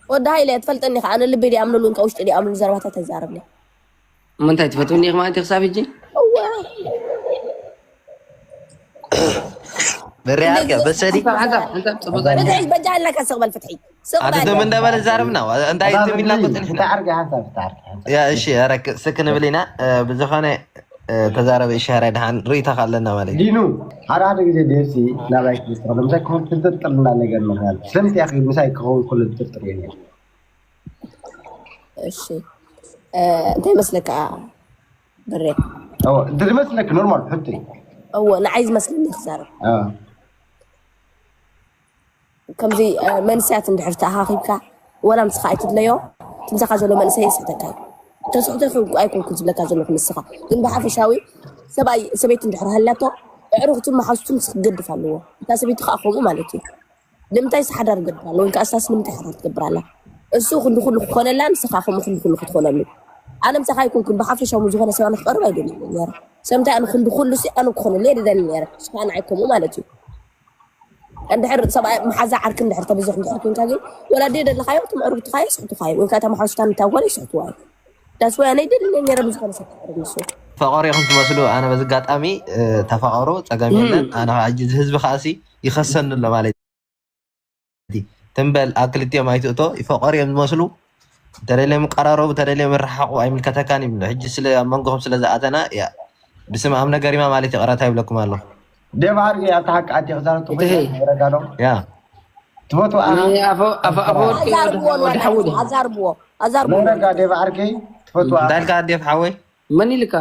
ወዲ ሃይለ፣ ትፈልጠኒ ኸዓ፣ ኣነ ልበይ ድኣምነሉ፣ እንካ ውሽጢ ድኣምነሉ ዘረባታት ኣይዛረብን። እሞ እንታይ ትፈትውኒ ኢኺ ማለት እዩ ክሳብ ሕጂ? እወ። ሪኣልካ በሰዲ ሓንሳብ ሓንሳብ ሓንሳብ ጽቡቅ ዘርኢ ፍትሒ በጃ ኣለካ ስቕ በል ፍትሒ ስቕ ኣቲ በል ትም እንዳበለ ዛረብና እንታይ ትም ኢልና እኮ ጽኒሕና ተዓርገ ሓንሳብ ተዓርገ ሓንሳብ ያ እሺ ኧረ ክ- ስክ ንብል ኢና እ፣ ብዝኾነ እ፣ ተዛረበ ይሻረ ድሓን ርእይታ ኣለና ማለት እዩ ዲኑ ሓደ ሓደ ግዜ ደሲ ናባይ ክልተ ምሳይ ክኾን ትጥርጥርና ነገር ምክንያት ስለምንታይ ያክ ምሳይ ክኸውን ኩሉ ትጥርጥር እዩ እሺ እ፣ እንታይ መስለካ ብሬ ድመስለክ ኖርማል ሕቶ እዩ እዎ ንዓይ ዝመስለኒ ክዛረብ ከምዚ እ፣ መንስያት እንድሕር ተኣኻኺብካ ወላ ምስኻ ኣይትድለዮ ትምሳኻ ዘሎ መንእሰይ የስሕተካ እዩ ተስሕቶ ይኹን ኣይኮንኩን ዝብለካ ዘለኹ ንስኻ ግን ብሓፈሻዊ ሰብኣይ ሰበይቲ እንድሕር ሃላቶ ኣዕሩኽቱን መሓዙቱን ክገድፍ ኣለዎ እታ ሰበይቲ ከዓ ከምኡ ማለት እዩ ንምንታይ ሓዳር ትገብር ኣላ ወይ ከዓ እሳስ ንምንታይ ሓዳር ትገብር ኣላ እሱ ክንዲ ኩሉ ክኾነላ ንስኻ ከምኡ ክንዲ ኩሉ ክትኾነሉ ኣነ ምሳኻ ኣይኮንኩን ብሓፈሻዊ ዝኾነ ሰብ ኣነ ክቐርብ ኣይደልን ነረ ሰምታይ ኣነ ክንዲ ኩሉ ሲ ኣነ ክኾነሉ የደደኒ ነረ ንስኻ ንዓይ ከምኡ ማለት እዩ እንድሕር ሰብኣይ መሓዛ ዓርኪ እንድሕር ተብዝሕ እንድሕር ኮንካ ግን ወላ ድየ ደለኻዮ እቶም ዕርጉትኻዮ ይስሕቱኻዮ ወይ ከዓ ተመሓዙትካ እንታይ ኮነ ይስሕትዋ እዩ ዳስ ወይ ኣነ ይደልን ነረ ብዝኾነ ሰብ ክቐርብ ንሱ ፈቐሩ ኢኹም ትመስሉ ኣነ በዚ ኣጋጣሚ እ፣ ተፋቐሩ ፀገም የለን ኣነ ሕጂ እዚ ህዝቢ ከዓሲ ይኸሰኒ ኣሎ ማለት እዩ ትም በል ኣብ ክልቲኦም ኣይትእቶ ይፈቐሩ እዮም ዝመስሉ ተደልዮም ይቀራረቡ ተደልዮም ይረሓቑ ኣይምልከተካን ይብሉ ሕጂ ስለ ኣብ መንጎኹም ስለ ዝኣተና ያ ብስም ኣምነ ገሪማ ማለት ይቕረታ ይብለኩም ኣለኹ ደብ ዓርገ ኣብቲ ሓቂ ኣቲ ክዛረብ ትኽእል እትሄ። ረጋዶ ያ ትፈትዋ ኣፈወርቂ ኣዛርብዎ ወዲ ሓወደ ኣዛርብዎ ኣዛርብዎ ነረጋ ደብ ዓርከይ ትፈትዋ እንታይ ኢልካ ኣዴፍ ሓወይ መን ኢልካ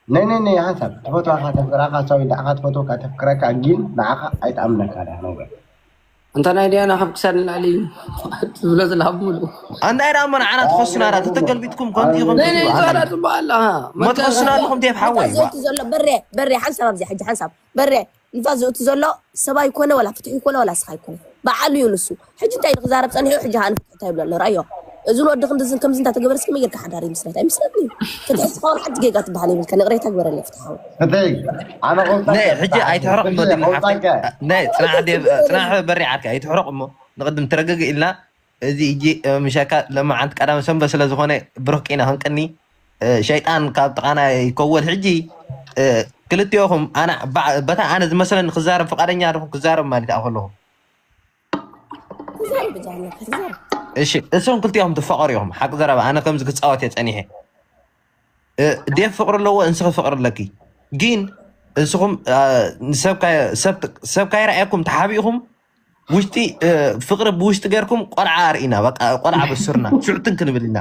ነይ ነይ ነይ ሓንሳብ ትፈትዋ ካ ተፍቅራ ካ ሰው ኢልካ ትፈትወካ ተፍቅረካ ግን ንዓኻ ኣይትኣምነካ ዳ ነገር እንተ ናይ ዲያና ካብ ክሳድ ንላዕሊ እዩ ትብሎ ዘላ ብሙሉ እንታይ ደኣ እሞ ንዓና ትኸሱና ዳ ተተገልቢጥኩም ከምቲ ኢኹም ነይ ነይ ትብሉ ዛራ ኣና ጽቡቅ ኣላ ሞ ትኸሱና ኣለኹም ዴፍ ሓወይ ዝእቱ ዘሎ በሬ በሬ ሓንሳብ ኣብዚ ሕጂ ሓንሳብ በሬ ንፋስ ዝእቱ ዘሎ ሰብኣይ ኮነ ወላ ፍትሒ ኮነ ወላ ስኻ ይኮነ በዓሉ እዩ ንሱ ሕጂ እንታይ ንክዛረብ ፀኒሑ ሕጂ ሃን ፍትሒ እንታይ ይብሎ ኣሎ ራዮ እዝን ወዲ ክንድዝን ከምዚ እንዳተገበረ እስኪ መየርካ ሓዳር ይምስረት ኣይምስረት እዩ ፍትሒ ዝኸውን ሓንቲ ጌጋ ትበሃል ይብልካ ንቕሬታ ግበረለ ፍትሓዊ ፍትሒ ኣነ ቆልጣ ናይ ሕጂ ኣይትሕረቕ እሞ ዲና ሓፍተይ ናይ ፅናሕ ዴ- ፅናሕ በሪ ዓርካ ኣይትሕረቕ እሞ ንቅድም ትረግግ ኢልና እዚ እጂ ምሻካ ለማዓንቲ ቀዳም ሰንበት ስለ ዝኾነ ብሩክ ቂና ክንቅኒ እ፣ ሸይጣን ካብ ጥቃና ይከወል ሕጂ እ፣ ክልቲኦኹም ኣነ በዓ- በታ ኣነ ዝመሰለኒ ክዛረብ ፍቃደኛ ኣለኹም ክዛረብ ማለት እያ ከለኹም ትዛረብ ብጃ ኣለካ ትዛረብ እሺ እሱም ክልቲኦም ትፋቀሩ ኢኹም ሓቂ ዘረባ ኣነ ከምዚ ክፃወት እየ ፀኒሐ እ፣ ዴፍ ፍቅሪ ኣለዎ እንስኺ ፍቅሪ ኣለኪ ግን እንስኹም እ፣ ንሰብ ካይ- ሰብ- ሰብ ካይረኣየኩም ተሓቢእኹም ውሽጢ እ፣ ፍቅሪ ብውሽጢ ገይርኩም ቆልዓ ኣርኢና በቃ ቆልዓ በስርና ሽዑትን ክንብል ኢና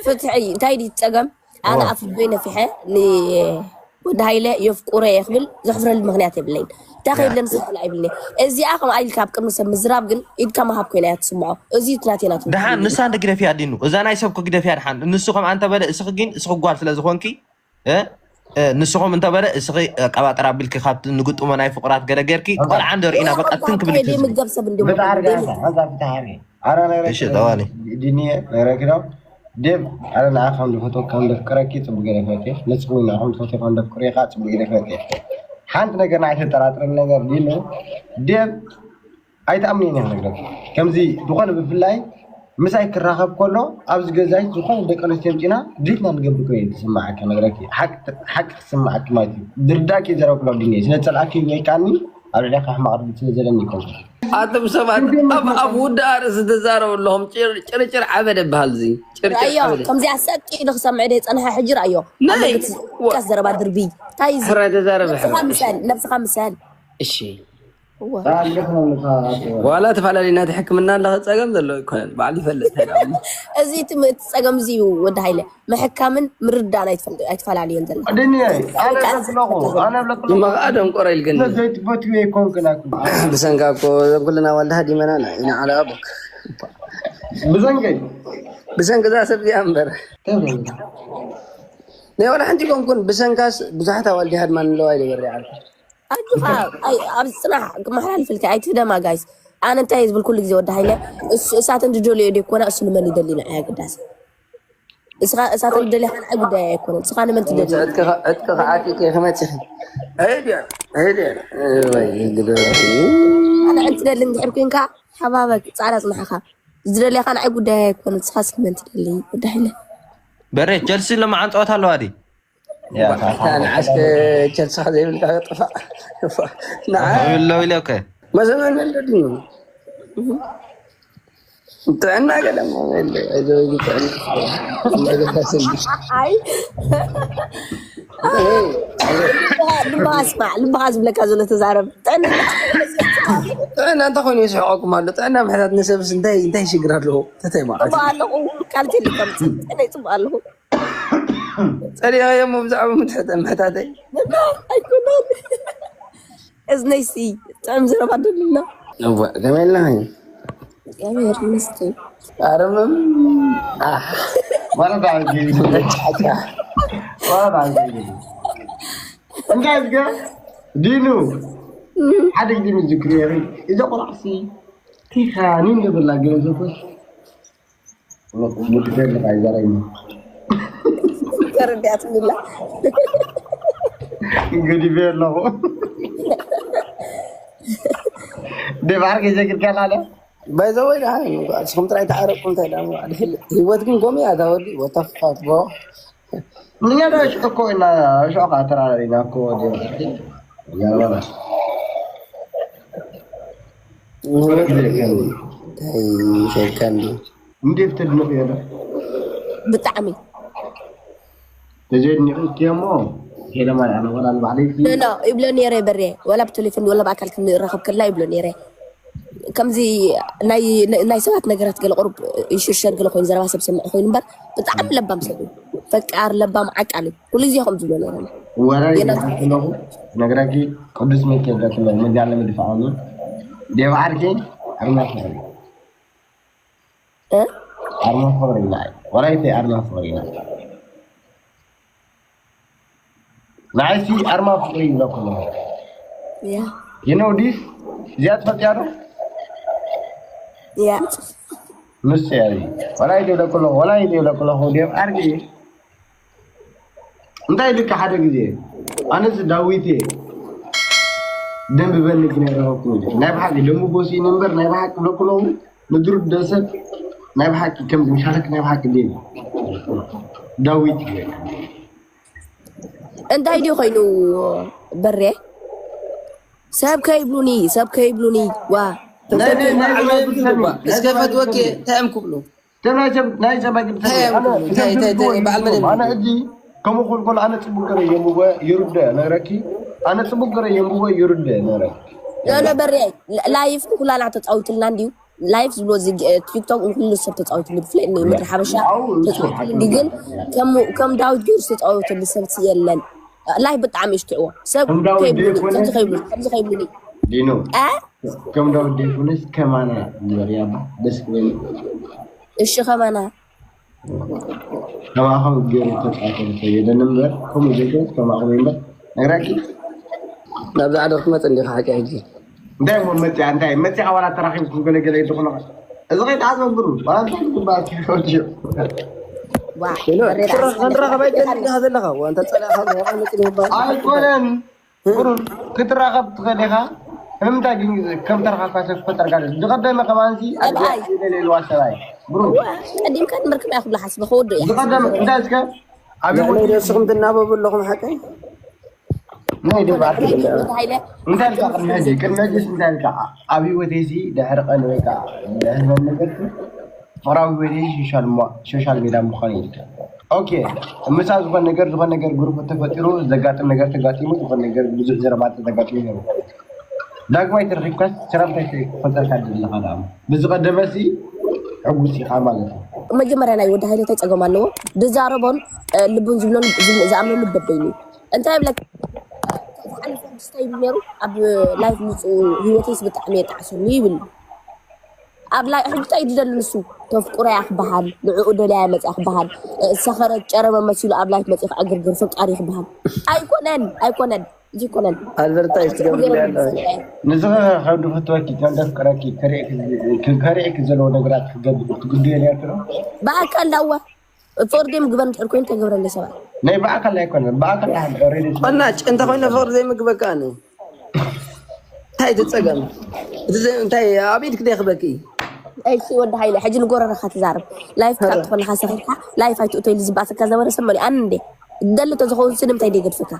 ፍትሒ እንታይ ድዩ ጸገም ኣነ ኣፍ ልበይ ነፊሐ ንወዲ ሃይለ የፍቁረ እየ ክብል ዘሕፍረሉ ምክንያት የብለይን እንታይ ከይድለ ንስሕል ኣይብልኒ እዚኣ ከም ኣይልካ ኣብ ቅድሚ ሰብ ምዝራብ ግን ኢድካ መሃብ ኮይና እያ ትስምዖ እዚ ትናቴና ደሓን ንሳ እንደ ግደፍያ ኣዲኑ እዛ ናይ ሰብ ክግደፍያ ደሓን ንሱ ከም ኣንተ በለ እስኺ ግን እስኺ ጓል ስለ ዝኾንኪ እ፣ እ፣ ንስኹም እንተ በለ እስኺ ቀባጥር ኣቢልኪ ካብቲ ንግጥሞ ናይ ፍቁራት ገለ ጌርኪ ቆልዓ እንደ ርኢና በቃ ትንክብልኪ ምገብ ሰብ እንዲ ብጣዕሪ ጋሳ ሓንሳ ፍትሓሪ ኣረ ናይ እሺ ጠዋሊ ድንየ ናይ ረኪዶም ዴብ ኣነ ንዓ ከም ዝፈትወካ ከም ዘፍቅረኪ ፅቡቅ ገለ ፈትየ ንስኹም ንዓ ከም ዝፈትወካ ከም ዘፍቅረካ ፅቡቅ ገለ ፈትየ ሓንቲ ነገር ንዓይ ተጠራጥረኒ ነገር ዲሉ ዴብ ኣይትኣምንየን እየ ክነግረኪ ከምዚ ዝኾነ ብፍላይ ምሳይ ክራኸብ ከሎ ኣብዚ ገዛይ ዝኾነ ደቂ ኣንስትዮ ምፂና ድሌትና ንገብር ኮ ትስማዓካ ነግረኪ ሓቂ ክስማዓኪ ማለት እዩ ድርዳቂ ዘረብኩሎ ድንየ ስለ ፀልኣኪ ወይ ከዓኒ ኣብ ልዕሊካ ሕማቕ ርድኢት ስለ ዘለኒ ይኮንኩ ኣቶም ሰባት ኣብ ኣብ ውዳእ ርእሲ ትዛረቡ ኣለኹም ጭርጭር ዓበደ በሃል እዚ ጭርጭር ራዮ ዓበደ ከምዚኣ ሰጥ ኢሉ ክሰምዕ ደ ፀንሐ ሕጂ ራዮ ናይ ቀስ ዘረባ ድርቢ እንታይ እዚ ሕራይ ተዛረበ ነብስኻ ምሰል ነብስኻ ምሰል እሺ እወ። ዋላ ተፈላለዩ ናቲ ሕክምና ኣለኸ ፀገም ዘሎ ይኮነን ባዕሉ ይፈልጥ እንታይ ደኣ እሞ። እዚ እቲ ም- እቲ ፀገም እዚ እዩ ወዲ ሃይለ ምሕካምን ምርዳን ኣይትፈል- ኣይትፈላለዩን ዘሎ ድንየ ኣነ ብለክለኹ ኣነ ብለክለኹ ድማ ከዓ ደንቆሮ ኢልግኒ ዘይትፈትዩ ይኮንክን ኣኩ ብሰንካ እኮ ዘን ኩልና ዋልዳ ሃዲመና ኢና ኢና ዓለ ኣቦክ ብሰንከይ ብሰንኪ እዛ ሰብ እዚኣ እምበር ናይ ዋላ ሓንቲ ኮንኩን ብሰንካስ ብዙሓት ኣዋልዲ ሃድማን ኣለዋ ኢለ በሪ ዓርኩ ኣጆኻ ኣይ- ኣብዚ ፅናሕ ክመሓላልፍልካ ኣይትህደማ ጋይስ ኣነ እንታይ እየ ዝብል ኩሉ ግዜ ወዲ ሃይለ እሱ እሳት እንድደልዮ ዶ ይኮና እሱ ንመን ይደሊ ንዓይ ኣገዳሲ እስኻ እሳት እንድደልያ ካልዓይ ጉዳይ ኣይኮነን እስኻ ንመን ትደሊ ዕጥቅኻ ዓጢቂ ክመፅኺ ኣይድያ ኣይድያ ወይ ግደ ኣነ ዕንት ደሊ እንድሕር ኮንካ ሓባበ ፃዕዳ ፅናሕኻ ዝደልያኻ ንዓይ ጉዳይ ኣይኮነን እስኻስ ንመን ትደሊ ወዲ ሃይለ በሬ ቸልሲ ለማዓን ፀወታ ኣለዋ ዲ ንዓስከ ቸልስኻ ዘይብልካ ጥፋእ። ንዓ ብለው ኢለከ መዘመን መለዲ ነው። ጥዕና ገለ ጥዕና ኣይ ልባሃ ስማዕ፣ ልባሃ ዝብለካ ዘሎ ተዛረብ። ጥዕና ጥዕና እንታይ ኮይኑ ይስሕቀኩም ኣሎ? ጥዕና ምሕታት ንሰብስ እንታይ እንታይ ሽግር ኣለዎ? ተተይ ማለት ጽቡቅ ኣለኹ። ካልቲ ልከም ጥዕና ጽቡቅ ኣለኹ። ጸሊኣዮ ብዛዕባ ምትሕተ ምሕታተይ ኣይኮነን። እዝነይሲ ጥዕም ዘረባ ደልና። እዋ ከመይ ኣለኸ? እግዚኣብሔር ይመስገን። ኣረምም ማለት ኣልጌ ማለት ኣልጌ እንታይ ዝገ ዲኑ ሓደ ግዜ ምዝክር የሪ እዛ ቆልዓሲ ቲኻ ኒን ዝብላ ገለ ዘኮሽ ወዲ ፌር ለካ ይዛረኝ ተረዲኣትኒ ኣላ። ገዲፈ ኣለኹ ደባር ገዘግር ካላለ ባይዘወይ ደሓን ንስኹም ጥራይ ተዓረቁ እንታይ ዳ ህይወት ግን ጎሚ ኣታ ወዲ ወታፋት ጎ እኛ ዶ ሽዑ እኮ ኢና ሽዑ ከዓ ተራሪና እኮ ወዲ ያረባና እንታይ ይሸልካ እንዲ እንዴት ተድንቕ የለ ብጣዕሚ ተዘድኒቑ እሞ ሄለማን ኣነ ወላ ንባዕለይ ኖ ይብሎ ነይረ በሬ ወላ ብቴሌፎን ወላ ብኣካል ክንራኸብ ከልና ይብሎ ነይረ። ከምዚ ናይ ናይ ሰባት ነገራት ገለ ቁሩብ ይሽርሸር ገለ ኮይኑ ዘረባ ሰብ ሰምዕ ኮይኑ እምበር ብጣዕሚ ለባም ሰብ እዩ። ፈቃር ለባም ዓቃል እዩ። ኩሉ ግዜ ከም ዝብሎ ነይረ ወላ ይሓፍለኹ ነግራኪ ቅዱስ ሚካኤል ዳትለ መጃለ ምድፋዓኒ ደብ ዓርኪ ኣርማ ፍቕሪ እ? ኣርማ ፍቕሪ ይበሃል። ወላይተይ ኣርማ ፍቕሪ ይበሃል። ንዓይሲ ኣርማ ፍቕሪ ይብለኩ ኣለኹ። ያ You know this? እዚኣ ትፈልጥያ ዶ? ያ ምስ እያ እዚ። ወላይተይ ይብለኩ ኣለኹ። ወላይተይ ይብለኩ ኣለኹ። ደም ዓርቂ እንታይ ኢልካ ሓደ ግዜ ኣነስ ዳዊት እየ ደንብበኒ ግን ኣይረኸብኩ ናይ ብሓቂ ደንብቦ ስኢነ እምበር ናይ ብሓቂ ብለኩ ኣለኹ ንድሩ ደሰብ ናይ ብሓቂ ከምዚ ምሻለክ ናይ ብሓቂ ደ ዳዊት ይበል እንታይ ድዩ ኮይኑ በሬ ሰብ ከይብሉኒ ሰብ ከይብሉኒ ዋ እስከ ፈትወኪ እንታይ እዮም ክብሉ ናይ ሰብ ናይ ሰብ እንታይ እዮም ክብሉ እንታይ እንታይ እንታይ በዓል መን እዮም ኣነ ሕጂ ከምኡ ክብል ከሎ ኣነ ፅቡቅ ገረ የንብቦ ይርድእ ነረኪ ኣነ ፅቡቅ ገረ የንብቦ ይርድእ ነረኪ ሎሎ በሬ ላይፍ ኩላና ተፃዊትልና እንዲዩ ላይፍ ዝብሎ እዚ ቲክቶክ ንኩሉ ሰብ ተፃዊትሉ ብፍላይ ን ምድሪ ሓበሻ ተፃዊትሉ እንዲ ግን ከም ከም ዳዊት ጊዮርጊስ ተፃወተሉ ሰብስ የለን ላይፍ ብጣዕሚ እሽትዕዎ ሰብ ከም ዳዊት ከይብሉኒ ዘይኮነ ከምዚ ከይብሉኒ ከምዚ ከይብሉኒ ዲኖ አ ከም ዳዊት ዘይኮነስ ከማና ግበር ያባ ደስ ክብል እሺ ከማና ከማኸም ገይሩ ተፃወተ የለን እምበር ከምኡ ዘይኮነስ ከማኸም እምበር ነግራኪ ናብዚ ዓዲ ክትመፅ እንዲኻ ሓቂ ሕጂ እንታይ እሞ መፅኣ እንታይ መፅኣ ዋላ ተራኺብኩም ገለገለ ይትኾነ እዚ ከይተዓዘብሩ ዋላ እንታይ ክትበሃል ትፈልጥዮ ዋ ክንራኸብ ኣይደሊ ኢኻ ዘለኻ ዋንታ ፀላእኻ መፅእ ይባል ኣይኮነን ብሩር ክትራኸብ ትኽእል ኢኻ ንምንታይ ግን ከም ተረኻብካ ሰብ ክፈጠርካ ዝቐደመ ከባንሲ ሰብኣይ። ኢለዋ ሰብኣይ ብሩር ቀዲምካ ንምርክብ እያ ክብላ ሓስበ ክወዶ እያ ዝቐደመ እንታይ እስከ ኣብ ንስኹም ትናበቡ ኣለኹም ሓቀይ ናይ ደባርክ ሃይለ እንታይ ኢልካ ቅድሚ ሕጂ ቅድሚ ሕጂስ እንታይ ኢልካ ኣብ ህይወተይሲ ድሕሪ ቀን ወይ ከዓ ድሕሪ መን ነገር ፍቕራዊ ህይወተይ ሶሻል ሞ- ሶሻል ሜዳ ምዃን ኢልካ ኦኬ ምሳ ዝኾን ነገር ዝኾን ነገር ግሩፕ ተፈጢሩ ዘጋጥም ነገር ተጋጢሙ ዝኾን ነገር ብዙሕ ዘረባታት ተጋጢሙ ነሩ ዳግማይ ተረኺብካስ ሰላምታይ ክፈጠርካ ዘለኻ ዳ ብዝቐደመሲ ሕጉስ ኢኻ ማለት እዩ መጀመርያ ናይ ወዲ ሃይለ እንታይ ፀገም ኣለዎ ዝዛረቦን እ፣ ልቡን ዝብሎን ዝም- ዝኣምነሉ በበይኑ እዩ። እንታይ ይብለካ ዝሓለፈ ስታይ ነሩ ኣብ ላይፍ ምፅኡ ህይወተይስ ብጣዕሚ የጣዕሰኒ ይብል ኣብ ላይ ሕጂ እንታይ ድደሊ ንሱ ተፍቁረያ ክበሃል ንዕኡ ደልያ መፅያ ክበሃል እ፣ ሰኸረት ጨረመ መሲሉ ኣብ ላይፍ መፅኡ ክዕግርግር ፈቃሪ ክበሃል ኣይኮነን ኣይኮነን እዚ ይኮነን ኣልበርታ ይትገብር ያለ ንስኻ ካብ ድፈትወኪ ካብ ደፍቅረኪ ከሪዕኪ ዘለዎ ነገራት ክትገብር ትግድዮ ነርኪ ዶ ብኣካል ዳዋ ፎርዴ ምግበር እንድሕር ኮይኑ ተገብረለ ሰባት ናይ ብኣካል ኣይኮነን ብኣካል ኣይኮነን ኦልሬዲ እና ጭ እንተኮይነ ፍቅሪ ዘይምግበካ ኣነ እንታይ ትፀገም እቲ ዘ- እንታይ ኣብ ኢድ ክደክበኪ እሺ ወዲ ሃይለ ሕጂ ንጎረረካ ትዛረብ ላይፍ ካብ ትኾንካ ሰኺርካ ላይፍ ኣይትእቶ ኢሉ ዝበኣሰካ ዝነበረ ሰብ መሊኡ ኣነ እንዴ ደሊ ተዝኸውን ሲ ንምንታይ ደይገድፈካ?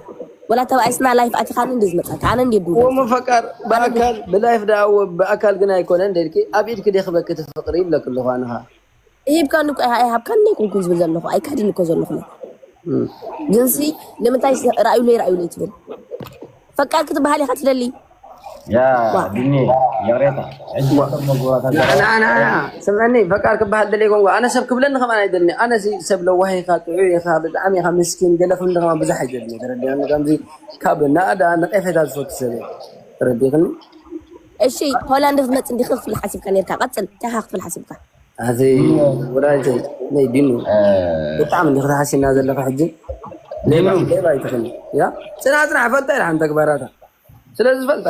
ወላ ተባኣይስና ላይፍ ኣቲኻኒ እንዲ ዝመጻካ ኣነ እንዲ ድውል ወመፈቃር ብኣካል ብላይፍ ደኣ ብኣካል ግን ኣይኮነን ደልኪ ኣብ ኢድኪ ደኽበኪ ትፍቅሪ ይብለክ ኣለኹ ኣነኻ። ሂብካኒ እኮ ኣይሃብካኒ ኣይኮንኩን ዝብል ዘለኹ ኣይካድን እኮ ዘለኹ። ግንሲ ንምንታይ ራእዩለይ ራእዩለይ ትብል? ፈቃር ክትበሃል ኢኻ ትደሊ። ያ ቢኒ፣ ይቕሬታ። ሕጂ እቶም መግባራት ንዓና ንዓና ስምዐኒ፣ ፈቃር ክበሃል ደለይ ኮንጎ ኣነ ሰብ ክብለኒ ከማን ኣይደልኒ። ኣነ ሲ ሰብ ለዋህ ኢኻ፣ ጥዑይ ኢኻ፣ ብጣዕሚ ኢኻ ምስኪን፣ ገለ ክንዲ ከማን ብዙሕ ኣይደልኒ። ተረዲኣኒ። ከምዚ ካብ ናእዳ ነቀፌታ ዝፈቱ ሰብ እየ። ተረዲእክኒ? እሺ ሆላንድ ክትመጽእ እንዲኺ ክትብል ሓሲብካ ነርካ። ቀጽል፣ እንታይ ኢኻ ክትብል ሓሲብካ? ኣዚ ወዳጅ ናይ ዲኑ ብጣዕሚ እንዲኺ ተሓሲና ዘለኻ ሕጂ። ሌባ ሌባ ኣይትኽኒ። ያ ጽናሕ ጽናሕ ፈልጣ ኢላ ሓንቲ ተግባራታ ስለ ዝፈልጣ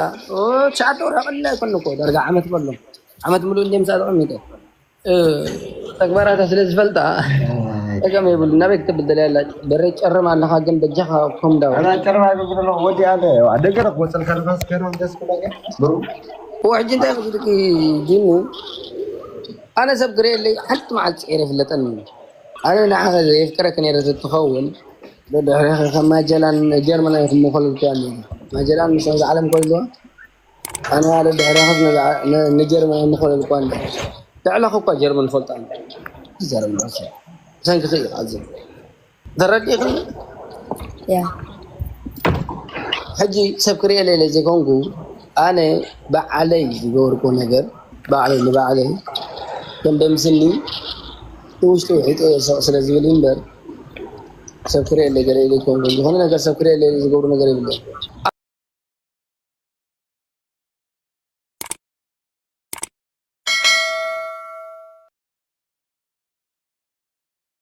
ትሽዓተ ወርሒ ቀሊል ኣይኮነ እኮ ዳርጋ ዓመት በሎ ዓመት ሙሉእ እንደ ምሳ ተቐሚጠ ተግባራታ ስለ ዝፈልጣ ጸገም የብሉ። ናበይ ክትብል ደልያ ኣላ በረ ጨርም ኣለኻ ግን በጃኻ ኮም ዳው ኣና ጨርማ ይብሎ ወዲ ኣለ ኣደገረ ወጸልካ ንፋስ ከረም ደስ ብለካ ብሩ እኮ ሕጂ እንታይ ክብልኪ ዲኑ ኣነ ሰብ ግሬ የለይ ሓንቲ መዓልቲ ጸይረ ይፍለጠኒ ኣነ ንዓኸ የፍቅረክ ነይረ ተትኸውን ደድሕሪኸ ከም ማጀላን ጀርመን ኣይኩም ምኾለልኩዋ ነይረ ማጀላን ምስ ዓለም ከሎ ኣነ ደድሕሪኸ ንጀርመን ኣይምኾለልኩዋ ነይረ ልዕለኹ እኳ ጀርመን ፈልጣ ጀርመን ሰንኪ ክእል ኣዝም ተረዲእኽኒ ያ ሕጂ ሰብ ክርእየ ለለ ዘይኮንኩ ኣነ ባዕለይ ዝገበርኩ ነገር ባዕለይ ንባዕለይ ከም ደምስኒ ውሽጢ ውሒጠ ስቕ ስለ ዝብል እምበር ሰብ ክርእየለይ ገለ ኢለ ይኮንኩ ዝኾነ ነገር ሰብ ክርእየለይ ዝገብሩ ነገር የብለ